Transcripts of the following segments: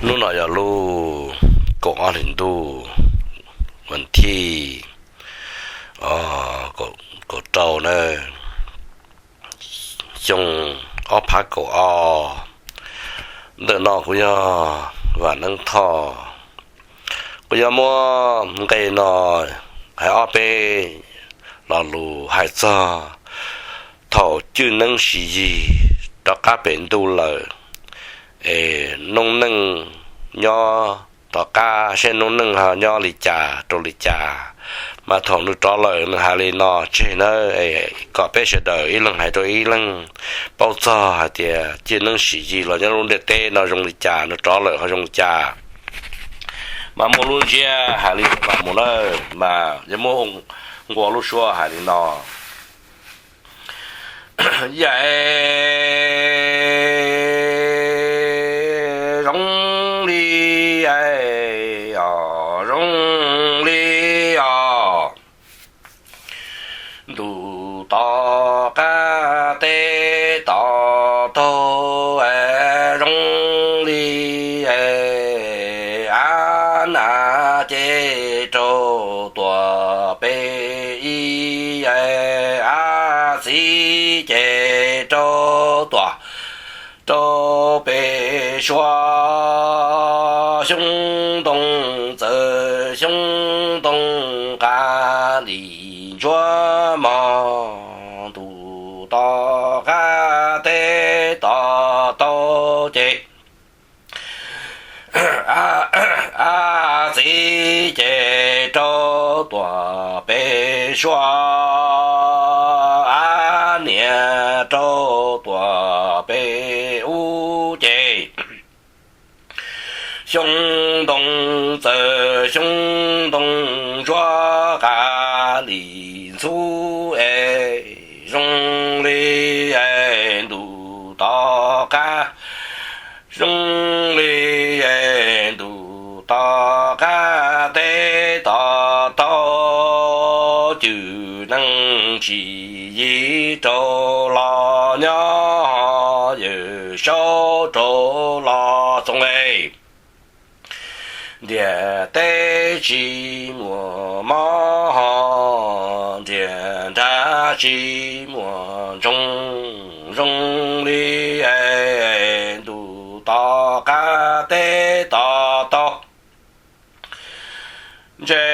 Hnub no yog lub kaum ob hlis ntuj, vas thib kaum rau na, xyoo ob phav kaum ob. Ntawm no kuv yog Vam Neeb Thoj. Kuv yuav muab nqe no hais ob peb lo lus hais txog thaum cwj neeb siv yig rov qab pem ntuj lawm, es noob neej nyob tom qab seb noob neej ho nyob li cas rau li cas. Mas thaum nws rov lawm nws hais li no tseg nawb, kom peb sawv daws ib leeg hais rau ib leeg paub txog hais tias cwj neeb siv yig los nyob lub ntiaj teb no zoo li cas, nws rov lawm ho zoo li cas. Mas muaj lub ntsiab hais li no mus na, mas yuav muab nqua lub suab hais li no. Yam zoo li, o, zoo li os, ntuj tom qab teb tom taug, zoo li a nas ces rau tuam pem ib, a txiv ces rau tuam, rau pem suab, xyoob ntoo txawm xyoob ntoo, qab li ntsuab mog, ntuj tom qab teb tom taug ces a txiv ces rau tuam pem suab, a niam rau tuam pem ub ces xyoob ntoo txawm xyoob ntoo, ntsuab qab li ntxhub es zoo li ntuj tom qab, zoo li ntuj tom qab teb tom taug, cwj neeb siv yig rau los nyob, yawm saub rau los txoos es ntiaj teb tsis muaj mob, ntiaj nrag tsis muaj ntsoog, zoo li ntuj tom qab teb tom taug, ntshe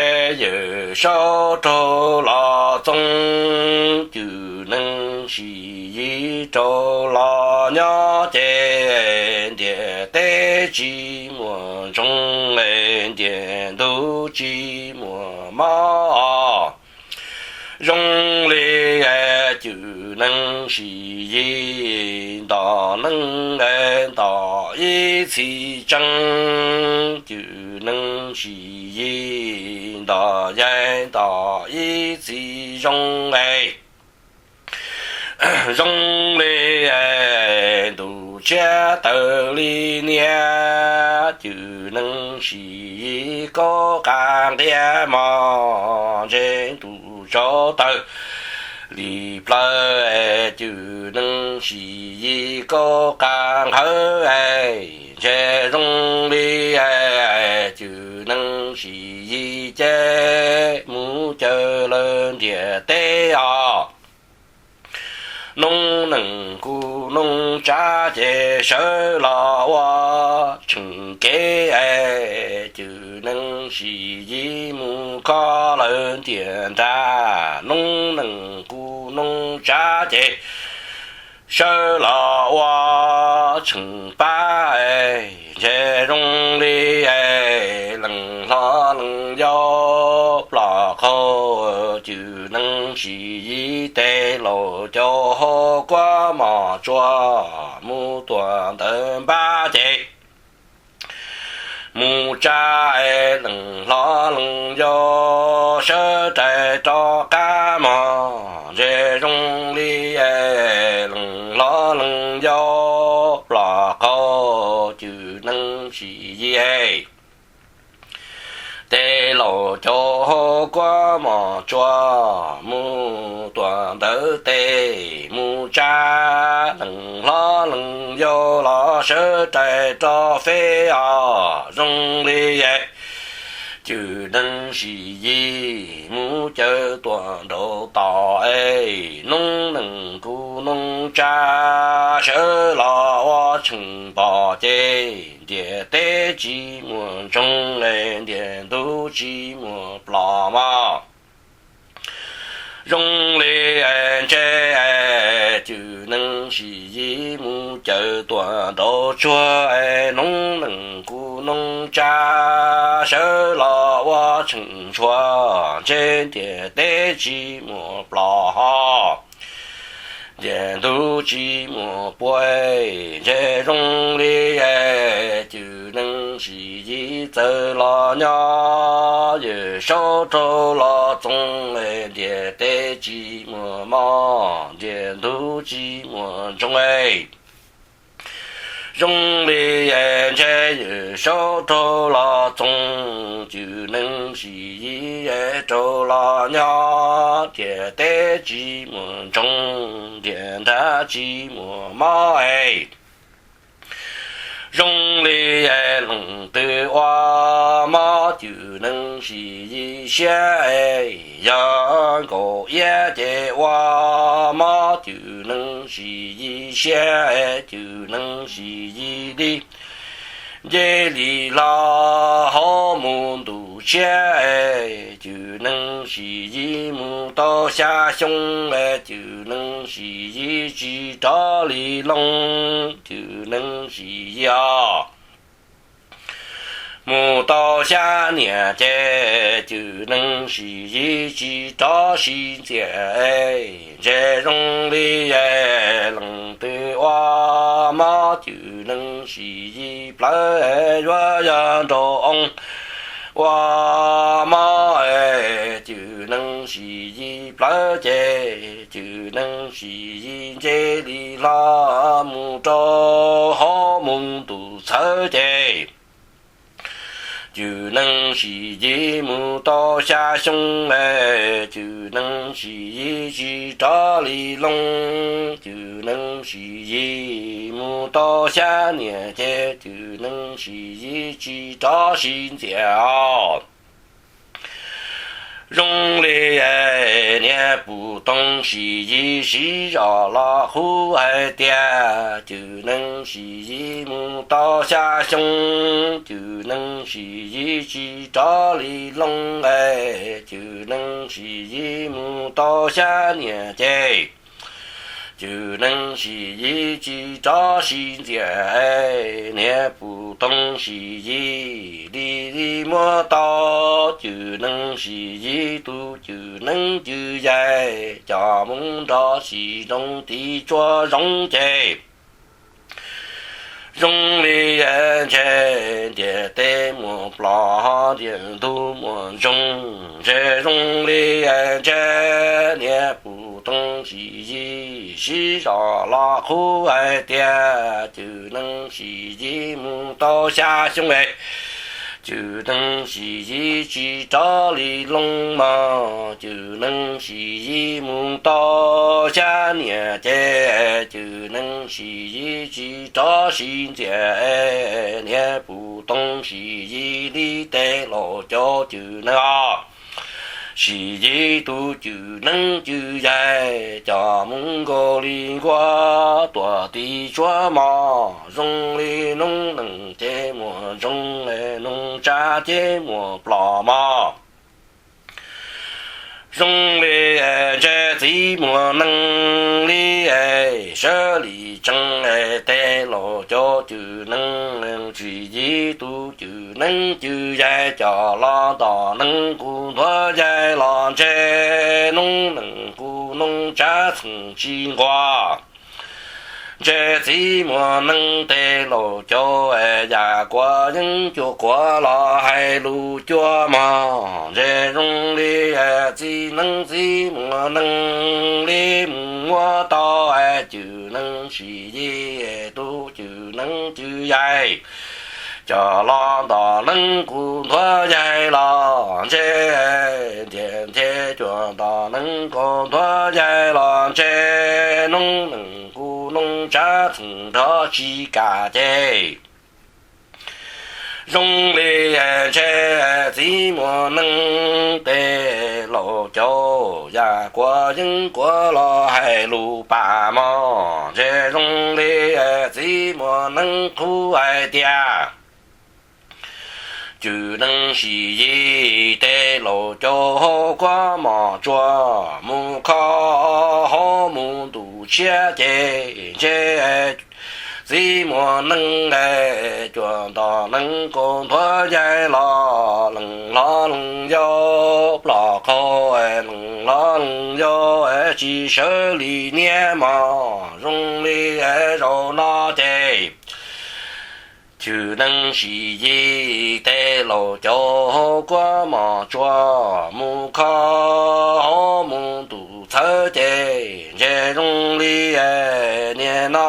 yawm saub rau los txoos, cwj neeb siv yig rau los nyob ces ntiaj teb tsis muaj ntsoog, ntiaj ntug tsis muaj mob, zoo li cwj neeb siv yig, nto neeb nto ib txhis tseeb, cwj neeb siv yig nto yaig nto ib txhis zoo es zoo li ntuj tshiab taws li niab, cwj neeb siv yig kaub qab nqiab mog, ntshe ntuj tsaus taws li plawv, cwj neeb siv yig kaub qab nqhawv, ntshe zoo li cwj neeb siv yig ces mus cawm lawm ntiaj teb os. Noob neej kuj noob tsab ces sawv los ua tsheej kev, cwj neeb siv yig mus kho lawm ntiaj nrag. Noob neej kuj noob tsab ces sawv los ua tsheej pab, ntshe zoo li leej hlob leej yau ploj qaug, cwj neeb siv yig tes laus cau hau kuab mos tsuas mus tuaj ntawm npab ces mus tsa leej hlob leej yau sawv rais rov qab mog, ntshe zoo li leej hlob leej yau ploj qaug, cwj neeb siv yig tes Laus cov hauv kuab mos tsuas mus tuam ntawd tes mus tsa, leej hlob leej yau los sawv rais rov feb os zoo li. Cwm neeg Sim Yis mus caw tuam nraud tos es noob neej kuj noob tsa sawv los ua tsheej pom ces ntiaj teb tsis muaj ntsoog es ntiaj ntug tsis muaj plom mog. Zoo li ntshe Cwm neeg Sim Yis mus caw tuam nraud tsuag es noob neej kuj noob tsa sawv los ua tsheej tshuaj ntshe ntiaj teb tsis muaj plom hos ntiaj ntug tsis muaj puag ntshe zoo li Cwm neeg Sim Yis txawm los nyob Yawm Saub raug los txoov ntiaj teb tsis muaj mob ntiaj ntug tsis muaj ntsoog. Zoo li ntshe Yawm Saub raug los txoov Cwm neeg Sim Yis raug los nyob ntiaj teb tsis muaj ntsoog ntiaj nrag tsis muaj mob es. Zoo li leej twg ua mob Cwm neeg Sim Yis siab es, yog nkaus iab ces ua mob Cwm neeg Sim Yis siab es Cwm neeg Sim Yis li nce li hlo hauv mus ntuj tshiab es Cwm neeg Sim Yis mus tau xya xyoo es Cwm neeg Sim Yis tsis rov li loog Cwm neeg Sim Yis os. Mus tau xya niam ces Cwm neeg Sim Yis tsis rov sib ntxias es, ntshe zoo li leej twg ua mob Cwm neeg Sim Yis plawv es yuav yog nraug oo ua mob es Cwm neeg Sim Yis plawv ces Cwm neeg Sim Yis nce li hlo mus rau hauv mus ntuj txhawv ces Cwm neeg Sim Yis mus tau xya xyoo es Cwm neeg Sim Yis tsis rov li loog Cwm neeg Sim Yis mus tau xya niam ces Cwm neeg Sim Yis tsis rov sib ntxias os. Zoo li niag pum toog Sim Yis siv zog los qhuab hais tias Cwm neeg Sim Yis mus tau xya xyoo Cwm neeg Sim Yis tsis rov li loog es Cwm neeg Sim Yis mus tau xya niam ces Cwm neeg Sim Yis tsis rov sib ntxias es niag pum toog Sim Yis li li muab tau Cwm neeg Sim Yis tus Cwm neeg Cwm Yaig coj mus nrog Sim Zoov tiv tsua zoov ces zoo li ntshe ntiaj teb muaj plom hos ntiaj ntug muaj ntsoog ntshe zoo li ntshe niag pum toog Sim Yis siv zog los qhuab hais tias Cwm neeg Sim Yis mus tau xya xyoo es Cwm neeg Sim Yis tsis rov li loog mog Cwm neeg Sim Yis mus tau xya niam ces Cwm neeg Sim Yis tsis rov sib ntxias es niag pum toog Sim Yis li tes laus cov Cwm neeg os. Sim Yis tus Cwm neeg Cwm Yaig coj mus nkaus li nkuaj tuam tiv tsua mog zoo li noob neej ces muaj ntsoog es noob tsa ces muaj plom mog. Zoo li ntshe txiv muaj neeg li sawv li tsees es tes laus cov Cwm neeg Sim Yis tus Cwm neeg Cwm Yaig coj los tom neeg kuj ntuav yaig los ntshe noob neej kuj noob tsa txheej tsis nquag. Ntshe txiv muaj neeg tes laus cov yam kuav yeeb cuag kuav los hais lus cuag mog ntshe zoo li txiv neeb txiv muaj neeg li mus muab tau Cwm neeg Sim Yis tus Cwm neeg Cwm Yaig cov los nto leej kuj nthuav yaig los ntshe, ntiag ntiag cuag nto leej kuj nthuav yaig los ntshe, noob neej kuj noob tsab txheem nrov tsis kam ces zoo li ntshe txiv muaj neej tej laus caus yam kuav yeeb kuav los hais lus pam mog, ntshe zoo li txiv muaj neej qhuab hais tias cwm neej sim yig tej laus caus hauv kuab mom tsuas mus kho hauv mus ntuj tshiab ces ntshe txiv muaj neej cuag nto leej kuj nthuav yaig los leej hlob leej yau plom qaug, leej hlob leej yau tsis sawv li niaj mog, zoo li zaum no ces cwm neej sim yig tej laus caus hauv kuab mom tsuas mus kho hauv mus ntuj txhawv ces ntshe zoo li niaj no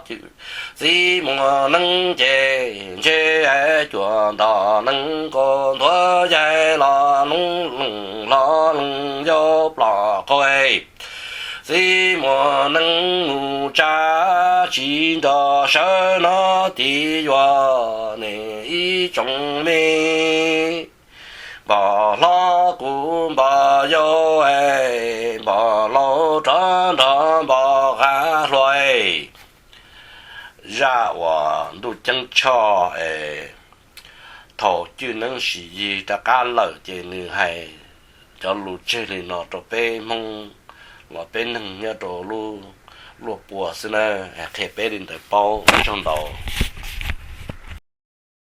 cwm txiv muaj neej ces ntshe cuag nto leej kuj nthuav yaig los leej hlob leej yau plom qaug, txiv muaj neej mus tsa tsis nrog sawv no tiv yuav nej ib tsoom me npog hlob kuv npog yau, npog laus rov nrog npog qab hluas. Zaj uas Ntuj Ceeb Tshoj es thaum cwm neej sim yig rov qab lawm ces nws hais cov lus tseg li no rau peb Hmoob los peb neeg nyob rau lub luaj puas xwb na. Qhia peb li ntawd paub, ua tsaug ntau.